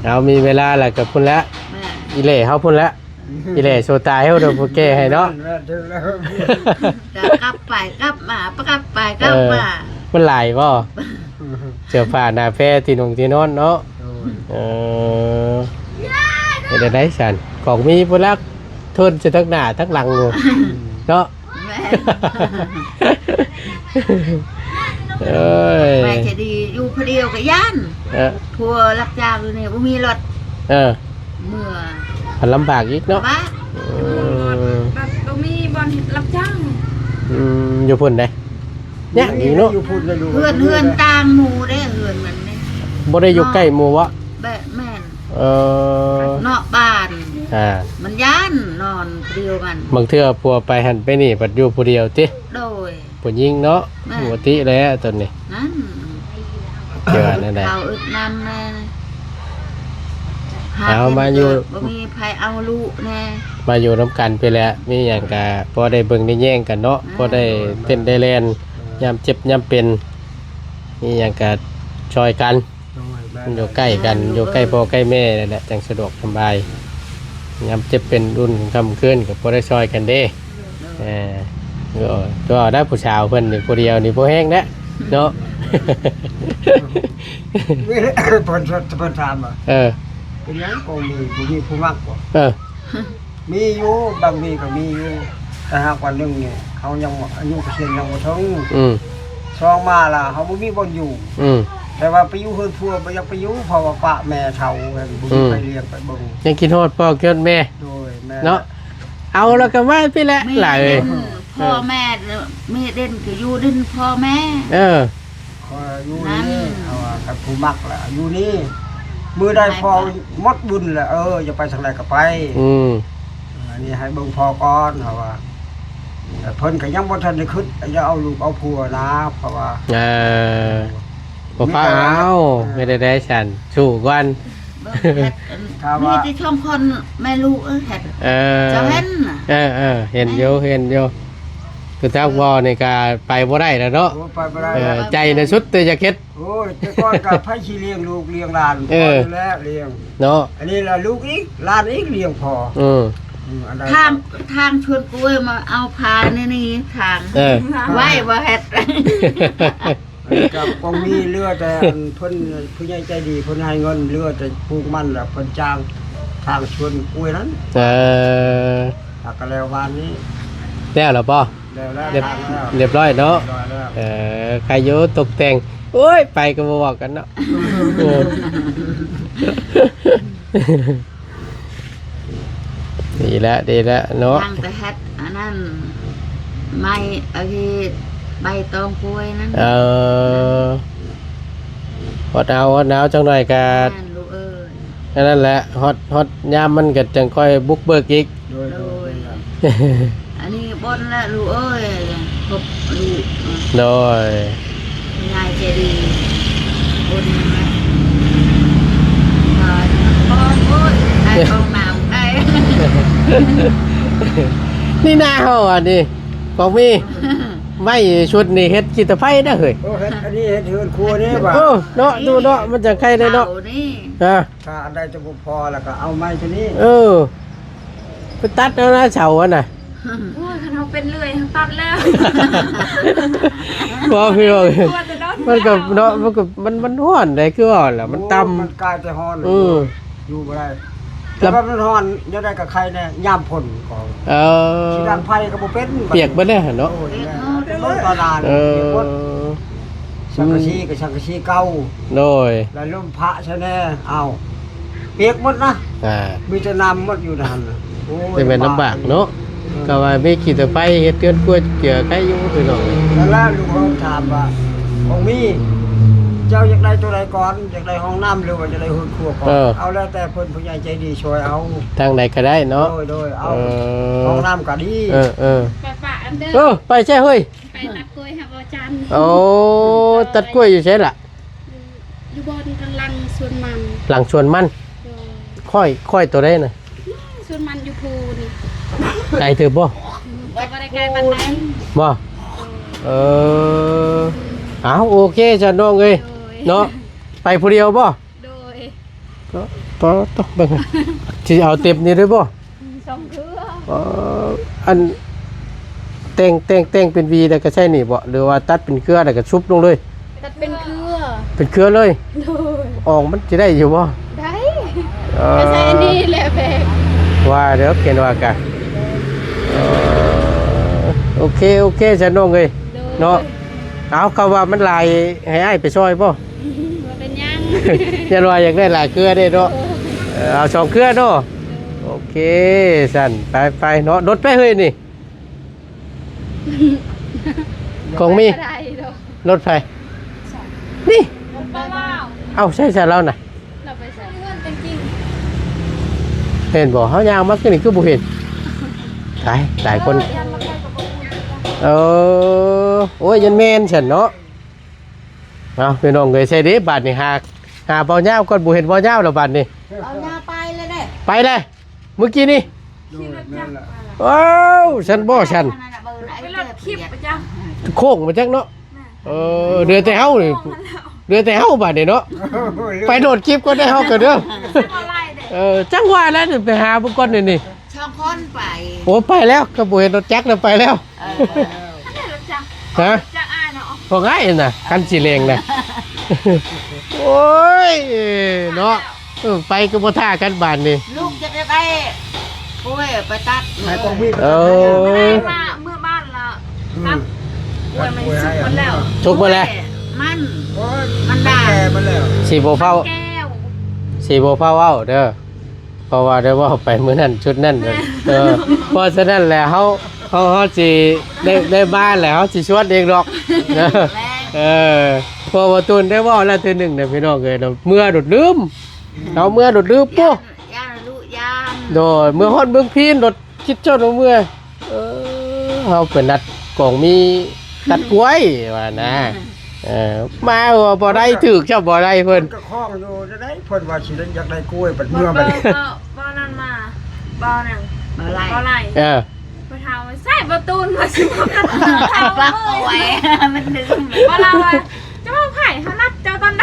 ໆ ເອົາ ມີເວລາແລ້ວກໍພຸ້ນແຫຼະ ແມ່ນ ອີແຫຼເຮົາພຸ້ນແຫຼະ ອີແຫຼໂຊຕາຍເຮົາ ດຽວຜູ້ແກ້ໃຫ້ເນາະ ແມ່ນ ແມ່ນ ຖືກແລ້ວ ກໍກັບໄປກັບມາ ກັບໄປກັບມາ ເອີ ມັນຫຼາຍບໍ່? ເສື້ອຜ້າໜ້າແພ ທີ່ນຸ່ງທີ່ນອນເນາະ ໂດຍ ເອີ ເຮັດແນວໃດຊັ້ນ ຂອງມີພຸ້ນລະ ທົນໃສ່ທັງໜ້າທັງຫຼັງຢູ່ ເນາະ ແມ່ນ ເອີຍ ແມ່ຈະດີຢູ່ຜູ້ດຽວກໍຢ້ານ ເອີ ຜົວຮັບຈ້າງຢູ່ນີ້ບໍ່ມີລົດ ເອີ ເມື່ອ ມັນລຳບາກອີກເນາະ ລຳບາກ ອືມ ແບບບໍ່ມີບ່ອນເຮັດຮັບຈ້າງ ອືມ ຢູ່ພຸ້ນເດ້ ຍາກອີກເນາະ ຢູ່ພຸ້ນລະ ເຮືອນ ເຮືອນຕ່າງໝູ່ເດ້ ເຮືອນມັນນີ້ ບໍ່ໄດ້ຢູ່ໃກ້ໝູ່ວະ ແບບແມ່ນ ເອີ ນອກບ້ານ ອ່າ ມັນຢ້ານນອນຜູ້ດຽວມັນ ບາງເທື່ອຜົວໄປຫັ້ນໄປນີ້ ບັດຢູ່ຜູ້ດຽວຕິ ໂດຍ ຜູ້ຍິງເນາະ ແມ່ນ ປົກກະຕິແຫຼະຕົນນີ້ ນັ້ນ ຊິວ່າແນວໃດ ເຂົາອຶດນຳແດ່ ເອົາ ມາຢູ່ ບໍ່ມີໃຜເອົາລູກແດ່ ມາຢູ່ນຳກັນພີ້ແຫຼະ ມີຫຍັງກະພໍໄດ້ເບິ່ງໄດ້ແຍງກັນເນາະ ແມ່ນ ພໍໄດ້ເຕັ້ນໄດ້ແລ່ນ ໂດຍ ຍາມເຈັບຍາມເປັນ ມີຫຍັງກະຊ່ອຍກັນ ໂດຍ ແມ່ນ ຢູ່ໃກ້ກັນ ແມ່ນ ຢູ່ໃກ້ພໍ່ໃກ້ແມ່ນັ້ນແຫຼະ ຈັ່ງສະດວກສະບາຍ ຍາມເຈັບເປັນລຸ້ນຄ່ຳຄືນກໍພໍໄດ້ຊ່ອຍກັນເດ້. ເອີ ກໍ ກໍໄດ້ຜູ້ສາວເພິ່ນນີ້ຜູ້ດຽວນີ້ບໍ່ແຮງແລ້ວເນາະ. ເພິ່ນ ເພິ່ນຖາມວ່າ ເອີ ເປັນຫຍັງກໍມີ ບໍ່ມີຜູ້ມັກບໍ່? ເອີ ມີຢູ່ ບາງມີກໍມີຢູ່ ແຕ່ຫາກວ່າໜຶ່ງນີ້ ເຮົາຍັງ ອາຍຸກະສິນຍັງບໍ່ເຖິງ. ອືມ ສອງມາລະ ເຮົາບໍ່ມີບ່ອນຢູ່. ອືມ ແຕ່ວ່າໄປຢູ່ເຮືອນຜົວບໍ່ຢາກໄປຢູ່ ເພາະວ່າປະແມ່ເຖົ້າ ບໍ່ມີໃຜລ້ຽງໄປເບິ່ງ. ຍັງຄິດຮອດພໍ່ຄິດຮອດແມ່. ໂດຍ ແມ່ນເນາະ. ເອົາລະກະມາພີ້ແຫຼະ ຫຼາຍເອີຍ. ພໍ່ແມ່ ເອີ ແມ່ເດັ່ນກໍຢູ່ດິນພໍ່ແມ່. ເອີ ຂ້ອຍຢູ່ນີ້ ເອົາວ່າກັບຜູ້ມັກລະຢູ່ນີ້ ມື້ໃດພໍ່ໝົດບຸນລະ ເອີ ຢາກໄປທາງໃດກໍໄປ. ອືມ ອັນນີ້ໃຫ້ເບິ່ງພໍ່ກ່ອນ ເຮົາວ່າ ແຕ່ເພິ່ນກໍຍັງບໍ່ທັນໄດ້ຄິດ ຈະເອົາລູກເອົາຜົວນະ ເພາະວ່າ ເອີ ບໍ່ພາເອົາ ເອີ ເຮັດໄດ້ຊັ້ນ ສູ້ກ່ອນ. ເບິ່ງເຮັດ ມີແຕ່ສອງຄົນແມ່ລູກເອີຍ ເຮັດ ເອີ ເຈົ້າເຫັນນະ. ເອີ ເອີ ເຫັນຢູ່ ເຫັນຢູ່. ຄືທາງພໍ່ນີ້ກະໄປບໍ່ໄດ້ແລ້ວເນາະ. ໂອ້ ໄປບໍ່ໄດ້ ເອີ ແລ້ວ ໃຈນະສຸດແຕ່ຢາກເຮັດ. ໂອ້ຍ ແຕ່ກ່ອນກໍໃຜຊິລ້ຽງລູກລ້ຽງຫຼານ ເອີ ພໍ່ນີ້ແຫຼະລ້ຽງເນາະ. ອັນນີ້ລະລູກອີກ ຫຼານອີກ ລ້ຽງພໍ່. ອືມ ອືມ ທາງ ທາງສວນກ້ວຍມາເອົາພາໃນນີ້ທາງ ເອີ ໄວ້ບໍ່ເຮັດ. ອັນນີ້ກໍບໍ່ມີ ເຫຼືອແຕ່ອັນເພິ່ນ ຜູ້ໃຫຍ່ໃຈດີເພິ່ນໃຫ້ເງິນ ເຫຼືອແຕ່ປູກມັນລະເພິ່ນຈ້າງທາງສວນກ້ວຍນັ້ນ. ເອີ ແລ້ວກໍແລ້ວບ້ານນີ້ ແລ້ວລະບໍ່? ແລ້ວແລ້ວ ລຽບ ທາງແລ້ວ ລຽບຮ້ອຍເນາະ. ລຽບຮ້ອຍແລ້ວ ເອີ ໃຄຢູ່ຕົກແຕ່ງ. ໂອ້ຍ ໄປກໍບໍ່ເວົ້າກັນເນາະ. ເອີ ດີແລ້ວ ດີແລ້ວເນາະ. ຍັງແຕ່ເຮັດອັນນັ້ນ ໄມ້ ອັນນີ້ ໃບຕອງກ້ວຍນັ້ນ. ເອີ ອດເອົາ ອດເອົາ ຈັກໜ້ອຍກະ ແມ່ນລູກເອີຍ. ອັນນັ້ນແຫຼະ ຮອດ ຮອດຍາມມັນກໍຈັ່ງຄ່ອຍບຸກເບີກອີກ. ໂດຍ ໂດຍ ໂດຍ. ອັນນີ້ບຸນແລ້ວລູກເອີຍ ພົບລູກ. ໂດຍ ຍາຍໃຈດີບຸນແລ້ວ ໂອ້ຍ ໄດ້ຫ້ອງນ້ຳໄດ້. ນີ້ນາເຮົາອັນນີ້ ຂອງມີ ໄມ້ຊຸດນີ້ເຮັດຂີ້ຕະໄພນະເຮີ້ຍ. ໂອ້ ເຮັດ ອັນນີ້ເຮັດເຮືອນຄົວນີ້ວ່າ. ໂອ້ ເນາະ ດູເນາະ ມັນຈັ່ງໄຄແດ່ເນາະ. ເອົານີ້ ຮະ ຖ້າອັນໃດຈະບໍ່ພໍແລ້ວກໍເອົາໄມ້ຕົວນີ້. ເອີ ໄປຕັດເອົານະເສົາຫັ້ນນະ. ໂອ້ຍ ຄັນເຮົາເປັນເລື່ອຍເຮົາຕັດແລ້ວ. ບໍ່ ພີ່ນ້ອງ ມັນກໍເນາະ ມັນກໍ ມັນ ມັນຮ້ອນໃດ ຄືວ່າແຫຼະ ມັນຕ່ຳ ໂອ້ ມັນກາຍແຕ່ຮ້ອນ. ເອີ ຢູ່ບໍ່ໄດ້ ແຕ່ວ່າມັນຮ້ອນແນວໃດກໍໄຄແດ່ ຍາມຝົນກໍ ເອີ ຊິດັງໄຟກໍບໍ່ເປັນ ປຽກເບິດແລ້ວເນາະ. ໂອ້ຍ ແມ່ນ ເອີ ເປັນເບິດຕອນນັ້ນ ເອີ ປຽກເບິດ. ສັງກະສີກໍສັງກະສີເກົ່າ. ໂດຍ ແລ້ວລົມພະຊະແນ່ ເອົ້າ ປຽກໝົດນະ. ອ່າ ມີແຕ່ນ້ຳໝົດຢູ່ນັ້ນ. ໂອ້ຍ ຈະແມ່ນລຳບາກເນາະ. ເອີ ກໍວ່າມີຂີ້ຕະໄພເຮັດເຮືອນຄົວເຈື່ອໄຄຢູ່ພີ່ນ້ອງ. ນັ້ນລະ ລູກເຮົາຖາມວ່າ ຂອງມີ ເຈົ້າຢາກໄດ້ໂຕໃດກ່ອນ? ຢາກໄດ້ຫ້ອງນ້ຳ ຫຼືວ່າຢາກໄດ້ເຮືອນຄົວກ່ອນ? ເອີ ເອົາແລ້ວແຕ່ເພິ່ນ ຜູ້ໃຫຍ່ໃຈດີຊ່ວຍເອົາ. ທາງໃດກໍໄດ້ເນາະ. ໂດຍ ໂດຍ ເອົາ ເອີ ຫ້ອງນ້ຳກໍດີ. ເອີ ເອີ ໄປປະອັນເດີ ເອີ ໄປໃສເຮີ້ຍ? ໄປຕັດກ້ວຍຫາບໍ່ຈັນ. ໂອ້ ຕັດກ້ວຍຢູ່ໃສລະ? ຢູ່ ຢູ່ບ່ອນທາງຫຼັງສວນມັນ. ຫຼັງສວນມັນ? ໂດຍ ຂ້ອຍ ຂ້ອຍໂຕໃດນະ? ສວນມັນຢູ່ພູນີ້. ໄກເຕີບບໍ່? ກໍບໍ່ໄດ້ໄກປານໃດ. ບໍ່? ໂດຍ ເອີ ເອົາ ໂອເຄຊະນ້ອງເອີຍ. ໂດຍ ເນາະ ໄປຜູ້ດຽວບໍ່? ໂດຍ ກໍ ກໍຕ້ອງເບິ່ງ ຊິເອົາເຕັບນີ້ໄດ້ບໍ່? ສອງເທື່ອ. ເອີ ອັນ ແຕ່ງ ແຕ່ງ ແຕ່ງເປັນຫວີແລ້ວກໍໃສ່ນີ້ບໍ່ ຫຼືວ່າຕັດເປັນເຄືອແລ້ວກໍຊຸບລົງເລີຍ? ຕັດເປັນເຄືອ. ເປັນເຄືອເລີຍ? ໂດຍ. ອອກມັນຊິໄດ້ຢູ່ບໍ່? ໄດ້. ເອີ ກໍໃສ່ອັນນີ້ແຫຼະແບບ ວ່າເດີ ເຫັນວ່າກະ ເອີ ໂອເຄ ໂອເຄຊະນ້ອງເອີຍ. ໂດຍ. ເນາະ ເອົາ ຄຳວ່າມັນຫຼາຍ ໃຫ້ອ້າຍໄປຊ່ອຍບໍ່? ບໍ່ເປັນຫຍັງ. ຢ້ານວ່າຢາກໄດ້ຫຼາຍເຄືອເດ້ເນາະ. ເອີ ເອີ ເອົາສອງເຄືອເນາະ. ໂອເຄ ຊັ້ນ ໄປ ໄປເນາະ. ລົດໃຜເຮີ້ຍນີ້? ຂອງມີ? ບໍ່ໄດ້ດອກ. ລົດໃຜ? ນີ້? ລົດປ້າລາວ. ເອົ້າ ໃສຊະລາວນະ? ລາວໄປໃສ? ເຫັນບໍ່? ເຮົາຍ່າງມາຄືນີ້ຄືບໍ່ເຫັນ? ຕາຍ ຫຼາຍຄົນ. ເອີ ໂອ້ຍ ຢ້ານແມ່ນຊັ້ນເນາະ. ເອົາ ພີ່ນ້ອງເອີຍ ໃສເດ້ບາດນີ້? ຫາ ຫາເບົາຍາວກ່ອນ ບໍ່ເຫັນເບົາຍາວແລ້ວບາດນີ້. ເບົາຍາວໄປແລ້ວເດ້. ໄປເດ້ ມື້ກີ້ນີ້? ໂດຍ ແມ່ນລະ. ວ້າວ ຊັ້ນບໍ່ຊັ້ນ? ໄປລົດຄລິບປະຈຳ ໂຄ້ງມາຈັກເນາະ. ເອີ ເຫຼືອແຕ່ເຮົານີ້ ເຫຼືອແຕ່ເຮົາບາດນີ້ເນາະ. ໄປໂດດຄລິບກ່ອນເດີ ເຮົາກໍເດີ. ເອີ ຈັ່ງວ່າແຫຼະ ໄປຫາເບິ່ງກ່ອນນີ້ ນີ້ ສອງຄົນໄປ. ໂອ້ ໄປແລ້ວ ກໍບໍ່ເຫັນລົດຈັກແລ້ວ ໄປແລ້ວ. ເອີ ຮະ? ຈັກອ້າຍເນາະ ພວກອ້າຍນະ ຄັນສີແດງນະ. ໂອ້ຍ ເນາະ ເອີ ໄປກໍບໍ່ຖ້າກັນບາດນີ້. ລູກຈະໄປໄປ ໂອ້ຍ ໄປຕັດ ໃຫ້ກອງມີ ເອີ ມາເມື່ອບ້ານລະ ອືມ ຕັດ ໂອ້ຍ ມັນສຸກໝົດແລ້ວ ສຸກໝົດແລ້ວ ມັນ ໂອ້ຍ ມັນດ່າງ ມັນແກ່ໝົດແລ້ວ ຊິບໍ່ເຝົ້າ ແກ້ວ ຊິບໍ່ເຝົ້າເວົ້າເດີ. ເພາະວ່າໄດ້ເວົ້າໄປມື້ນັ້ນຊຸດນັ້ນ ເອີ ເພາະສະນັ້ນແຫຼະ ເຮົາ ເຮົາ ເຮົາຊິໄດ້ ໄດ້ມາແຫຼະ ເຮົາຊິຊວນເອງດອກເດີ. ແມ່ນ ເອີ ເພາະວ່າຕູນໄດ້ເວົ້າແລ້ວເທື່ອໜຶ່ງນະ ພີ່ນ້ອງເອີຍ ເນາະ ເມື່ອໂດດລືມ ເຮົາເມື່ອໂດດລືມ ໂອ້ ຢ້ານ ຢ້ານລູກຢ້ານ ໂດຍ ເມື່ອຮອດເມືອງພີນໂດດຄິດຈອດວ່າເມື່ອ ເອີ ເຮົາໄປນັດກອງມີຕັດກ້ວຍວ່ານະ. ເອີ ມາບໍ່ໄດ້ ຖືກຊະບໍ່ໄດ້ເພິ່ນ ມັນກໍຄ້ອງຢູ່ໄດ້ ເພິ່ນວ່າຊິໄດ້ ຢາກໄດ້ກ້ວຍ ບັດເມື່ອບັດ ເວົ້ານັ້ນມາ ເວົ້ານັ້ນ ບໍ່ໄດ້ ບໍ່ໄດ້ ເອີ ໄປຖາມວ່າໃສ່ບໍ່ຕູນວ່າຊິບໍ່ກັນ ເອົາປາກກອຍ ມັນດຶງ ບໍ່ລາວວ່າ ຈະເວົ້າໃຜ ເຮົານັດເຈົ້າຕອນໃດ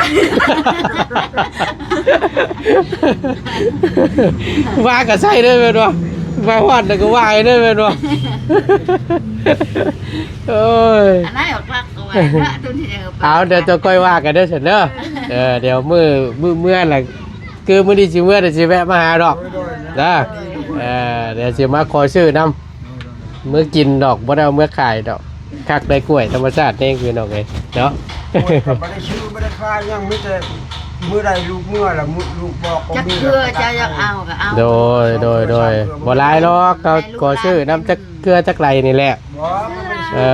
ວ່າກໍໃສ່ເລີຍແມ່ນບໍ່ ມາຮອດແລ້ວກໍວ່າໃຫ້ເລີຍແມ່ນບໍ່. ໂອ້ຍ ອັນນັ້ນອອກຫຼັກ ເອົາ ດຽວຈະຄ່ອຍວ່າກັນເດີຊັ້ນເດີ. ເອີ ດຽວມື້ ມື້ເມື່ອລະ ຄືມື້ນີ້ຊິເມື່ອ ດຽວຊິແວະມາຫາດອກ ໂດຍໆ ນະ. ເອີ ດຽວຊິມາຂໍຊື້ນຳ ເມື່ອກິນດອກ ບໍ່ໄດ້ເອົາເມື່ອຂາຍດອກ. ຄັກໄດ້ກ້ວຍທຳມະຊາດແຮງ ພີ່ນ້ອງເອີຍເນາະ. ໂອ້ຍ ກໍບໍ່ໄດ້ຊື້ ບໍ່ໄດ້ຂາຍຫຍັງ ມີແຕ່ມື້ໃດລູກເມື່ອລະ ລູກບອກກໍມີ ຈັກເທື່ອເຈົ້າຢາກເອົາກໍເອົາ. ໂດຍໆໆ ບໍ່ຫຼາຍດອກ ເຂົາຂໍຊື້ນຳຈັກເທື່ອຈັກໄຫຼນີ້ແຫຼະ. ບໍ່ ເອີ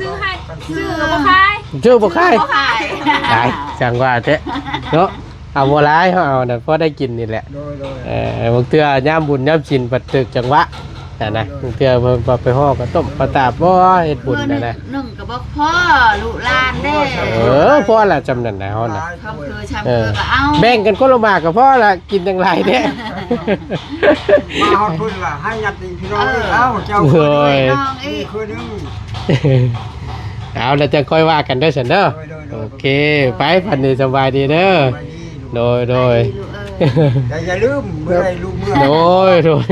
ຊື້ໃຫ້ ຊື້ກໍບໍ່ຂາຍ ຊື້ບໍ່ຂາຍ ບໍ່ຂາຍ ຕາຍ ຊ່າງວ່າແທ້ເນາະ. ເອົາບໍ່ຫຼາຍ ເຮົາເອົານະ ພໍໄດ້ກິນນີ້ແຫຼະ. ໂດຍໆ ເອີ ບາງເທື່ອຍາມບຸນຍາມສິນພັດຖືກຈັງຫວະຫັ້ນນະ. ໂດຍໆ ບາງເທື່ອເພິ່ນກໍໄປຫໍ່ເຂົ້າຕົ້ມເຂົ້າຕາບ ບໍ່ເຮັດບຸນຫັ້ນນະ ໜຶ່ງກໍບໍ່ພໍ ລູກຫຼານເດ້. ເອີ ພໍລະ ຊ່ຳນັ້ນນະ ເຮົານະ ເອີ ແບ່ງກັນຄົນລະໝາກກໍພໍລະ ກິນຈັ່ງຫຼາຍແທ້. ມາຮອດພຸ້ນລະ ໃຫ້ຍາດພີ່ນ້ອງ ເອີ ເອົາເຈົ້າ ໂດຍ ນ້ອງອີກ ຄືໜຶ່ງ ເອົາ ແລ້ວຈັ່ງຄ່ອຍວ່າກັນເດີຊັ້ນເດີ. ໂດຍໆໆ ໂອເຄ ໄປ ບັດນີ້ສະບາຍດີເດີ. ສະບາຍດີລູກ ໂດຍໆ ໄປດີລູກເອີຍ ແຕ່ຢ່າລືມ ເມື່ອໃດລູກເມື່ອ ໂດຍ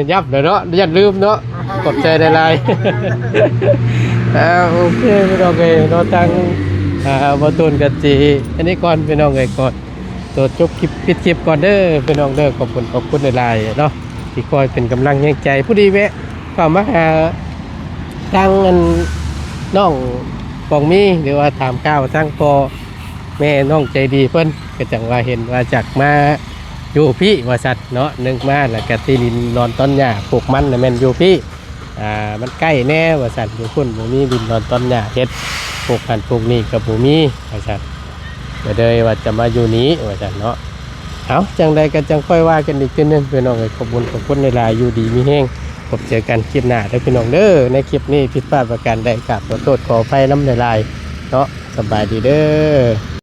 ໆ ຢ້ຳແລ້ວເນາະ ຢ້ານລືມເນາະ. ຂອບໃຈຫຼາຍໆ. ອ່າ ໂອເຄ ພີ່ນ້ອງເອີຍເນາະ ທາງ ອ່າ ບ່າວຕູນກໍຊິອັນນີ້ກ່ອນ ພີ່ນ້ອງເອີຍ ຂໍຕົວຈົບຄລິບ ປິດຄລິບກ່ອນເດີ ພີ່ນ້ອງເດີ. ຂອບຄຸນ ຂອບຄຸນຫຼາຍໆເນາະ ທີ່ຄອຍເປັນກຳລັງແຮງໃຈ. ພໍດີແວະເຂົ້າມາຫາທາງອັນນ້ອງປອງມີ ຫຼືວ່າຖາມຂ່າວທາງພໍ່ ແມ່ນ້ອງໃຈດີເພິ່ນ ກໍຈັ່ງວ່າເຫັນວ່າຈາກມາຢູ່ພີ້ວ່າຊັ້ນເນາະ. ນຶກມາແລ້ວກໍທີ່ດິນລອນຕອນຫຍ້າປູກມັນນະແມ່ນຢູ່ພີ້ ອ່າ ມັນໃກ້ແດ່ວ່າຊັ້ນ ຢູ່ພຸ້ນບໍ່ມີດິນລອນຕອນຫຍ້າເຮັດ ປູກຫັ້ນປູກນີ້ກໍບໍ່ມີວ່າຊັ້ນ ກໍເລີຍວ່າຈະມາຢູ່ນີ້ວ່າຊັ້ນເນາະ. ເອົາ ຈັ່ງໃດກໍຈັ່ງຄ່ອຍວ່າກັນອີກເທື່ອໜຶ່ງ ພີ່ນ້ອງເອີຍ. ຂອບບຸນຂອບຄຸນຫຼາຍໆ ຢູ່ດີມີແຮງ ພົບເຈີກັນຄລິບໜ້າເດີ ພີ່ນ້ອງເດີ. ໃນຄລິບນີ້ຜິດພາດປະການໃດ ກາບຂໍໂທດຂໍອະໄພນຳຫຼາຍໆເນາະ. ສະບາຍດີເດີ.